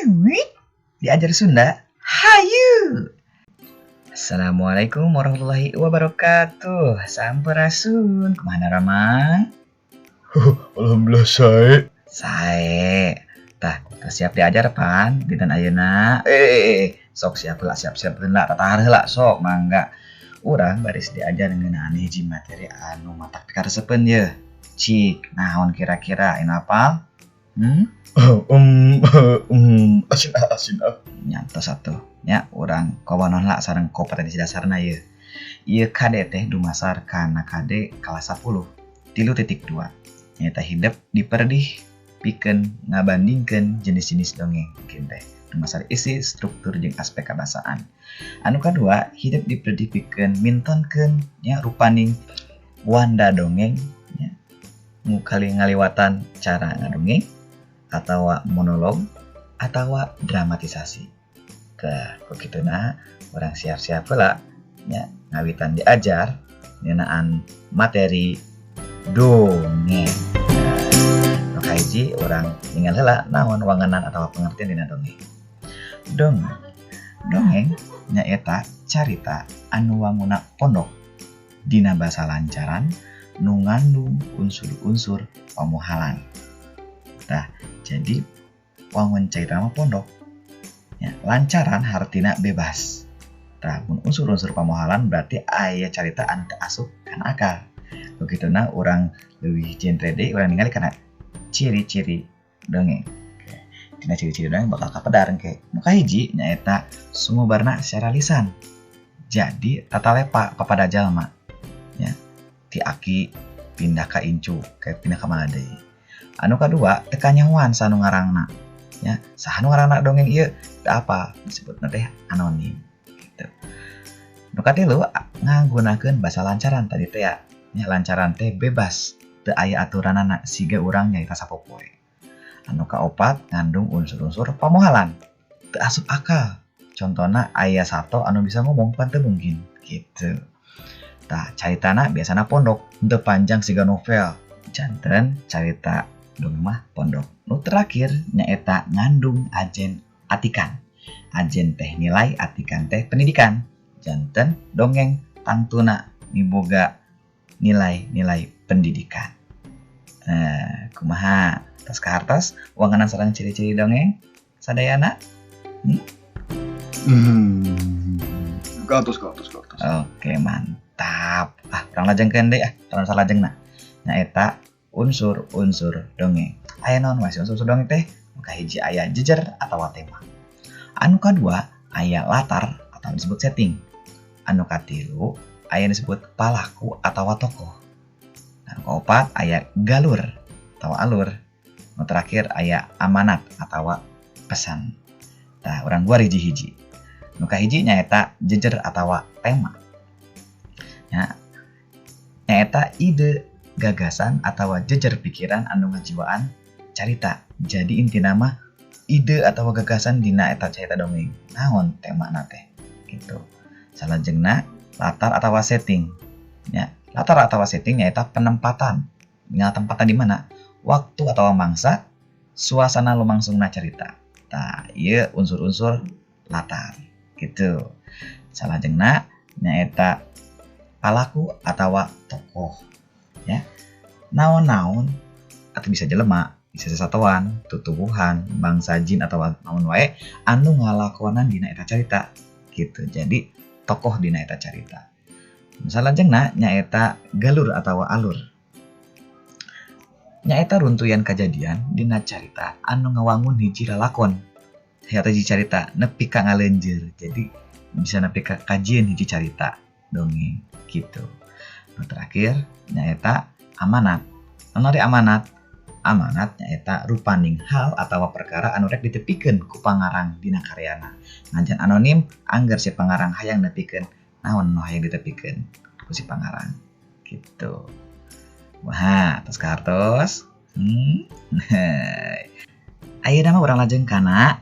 Wiwit diajar Sunda, hayu. Assalamualaikum warahmatullahi wabarakatuh. Sampurasun. Kumaha daramang? Alhamdulillah sae. Sae. Tah, tos siap diajar pan dinten ayeuna? Eh, sok siap heula, siap-siap heula, tatahar heula sok mangga. Urang baris diajar ngeunaan hiji materi anu matak pikaresepeun yeuh. Cik, naon kira-kira anu apal? Hmm? Asin ah, asin ah. Nya tos atuh nya, urang kawanon lah sareng kompetensi dasarna yeuh. Ieu KD teh dumasar kana KD kelas 10 3.2, nyaeta hidep diperdih pikeun ngabandingkeun jenis-jenis dongeng mungkin teh dumasar isi, struktur, jeung aspek kabasaan. Anu kadua, hidep diperdih pikeun mintonkeun nya rupaning wanda dongeng nya mukali ngaliwatan cara ngadongeng atawa monolog atawa dramatisasi. Tah, ku kituna urang siap-siap heula nya ngawitan diajar ngeunaan materi dongeng. Nah, nu kahiji urang ningal heula naon wangenan atawa pengertian dina dongeng. Dongeng. Dongeng nyaeta carita anu wanguna pondok dina basa lancaran nu ngandung unsur-unsur pamohalan. Tah, jadi wangun carita mah pondok. Ya, lancaran hartina bebas. Tah, mun unsur-unsur pamohalan berarti aya carita anu teu asup kana akal. Begituna urang leuwih genre deui, urang ningali kana ciri-ciri dongeng. Dina ciri-ciri dongeng bakal kapedar engke. Nu kahiji nyaeta sumebarna secara lisan. Jadi tatalepa kepada jalma. Ya, ti aki pindah ka incu, kayak pindah ka mana deui. Anu kadua, teu kanyahoan saha nu ngarangna. Ya, saha nu ngaranna dongeng ieu teu apa, disebutna teh anonim gitu. Nu katilu, ngagunakeun basa lancaran tadi teh ya. Nya lancaran teh bebas, teu aya aturanana siga urang nyarita sapopoe. Anu kaopat, ngandung unsur-unsur pamohalan. Teu asup akal. Contona aya sato anu bisa ngomong pan teu mungkin gitu. Tah, caritana biasana pondok, henteu panjang siga novel. Janten carita dongeng mah pondok. Nu terakhir nyaeta ngandung ajen atikan. Ajen teh nilai, atikan teh pendidikan. Janten dongeng tangtuna miboga nilai-nilai pendidikan. Nah, kumaha? Tos kahartos wangenan sareng ciri-ciri dongeng sadayana? Hmm? Kahartos, kahartos, kahartos. Oke, mantap. Ah, urang lajengkeun deui ah, urang salajengna. Nyaeta unsur-unsur dongeng. Aya naon wae unsur-unsur dongeng teh? Nu kahiji aya jejer atawa tema. Anu kadua aya latar atau disebut setting. Anu katilu aya disebut palaku atawa tokoh. Anu kaopat aya galur atau alur. Nu terakhir aya amanat atawa pesan. Tah, urang guar hiji-hiji. Nu kahiji nyaeta jejer atawa tema. Ya, nyaeta ide, gagasan atawa jejer pikiran anu ngajiwaan carita. Jadi intina mah ide atau gagasan dina eta carita dongeng. Naon temana teh gitu. Salajengna latar atau setting. Ya, latar atau setting nyaeta penempatan. Tinggal tempatan di mana? Waktu atau mangsa, suasana lumangsungna carita. Tah, ieu unsur-unsur latar gitu. Salajengna nyaeta palaku atau tokoh. Ya. Naon-naon atau bisa jelema, bisa sesatuan, tutuwuhan, bangsa jin atau naon wae anu ngalakonan dina eta carita gitu. Jadi tokoh dina eta carita. Salajengna nyaeta galur atau alur. Nyaeta runtuyan kajadian dina carita anu ngawangun hiji lalakon. Eta hiji carita nepi ka ngalenjeur. Jadi bisa nepi ka kajieun hiji carita dongeng gitu. Nu terakhir nyaeta amanat. Naon ari amanat? Amanat nyaeta rupaning hal atawa perkara anu rek ditepikeun ku pangarang dina karyana. Najan anonim, angger si pangarang hayang nepikeun naon nu hayang ditepikeun ku si pangarang gitu. Wah, tos kahartos? Hmm? Ayeuna mah urang lajeng kana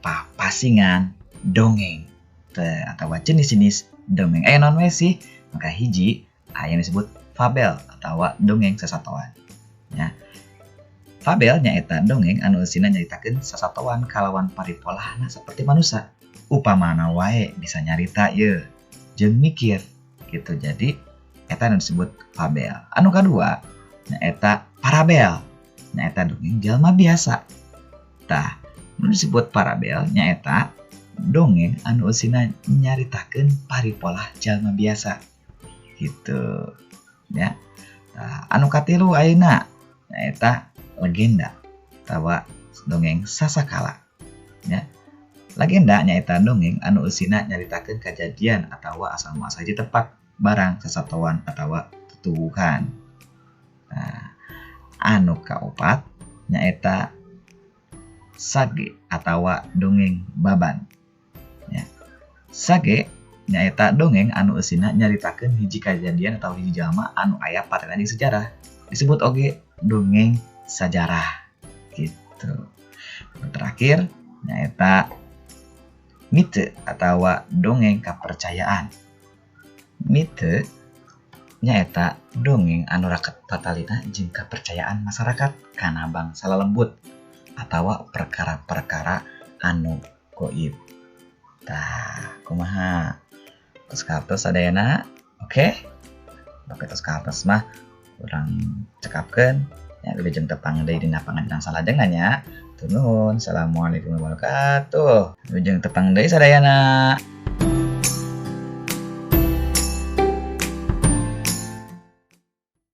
papasingan dongeng teh atawa jenis-jenis dongeng. Aya naon we sih? Maka hiji aya yang disebut fabel atau dongeng sesatoan. Ya. Fabel nyaeta dongeng anu eusina nyaritakeun sasatoan kalawan paripolahna saperti manusa. Upamana wae bisa nyarita yeuh jeung mikir gitu. Jadi eta anu disebut fabel. Anu kadua nyaeta parabel, nyaeta dongeng jalma biasa. Tah, nu disebut parabel nyaeta dongeng anu eusina nyaritakeun paripolah jalma biasa gitu ya. Tah, anu katilu ayeuna nyaeta legenda atawa dongeng sasakala ya. Legenda nyaeta dongeng anu eusina nyaritakeun kajadian atawa asal muasal hiji tempat, barang, sasatoan atawa tutuwuhan. Nah, anu kaopat nyaeta sage atawa dongeng baban ya. Sage nyaeta dongeng anu eusina nyaritakeun hiji kajadian atau hiji jalma anu aya patena di sejarah, disebut oge dongeng sajarah gitu. Nu terakhir nyaeta mite atawa dongeng kepercayaan. Mite nyaeta dongeng anu raket patalina jeung kepercayaan masyarakat kana bangsa lelembut atawa perkara-perkara anu goib. Tah, kumaha? Tos kahartos sadayana? Oke? Oke, tos kahartos mah urang cekapkeun ya, wilujeng tepang deui dina pangajaran salajengna nya. Nuhun. Assalamualaikum warahmatullahi wabarakatuh. Wilujeng tepang deui sadayana.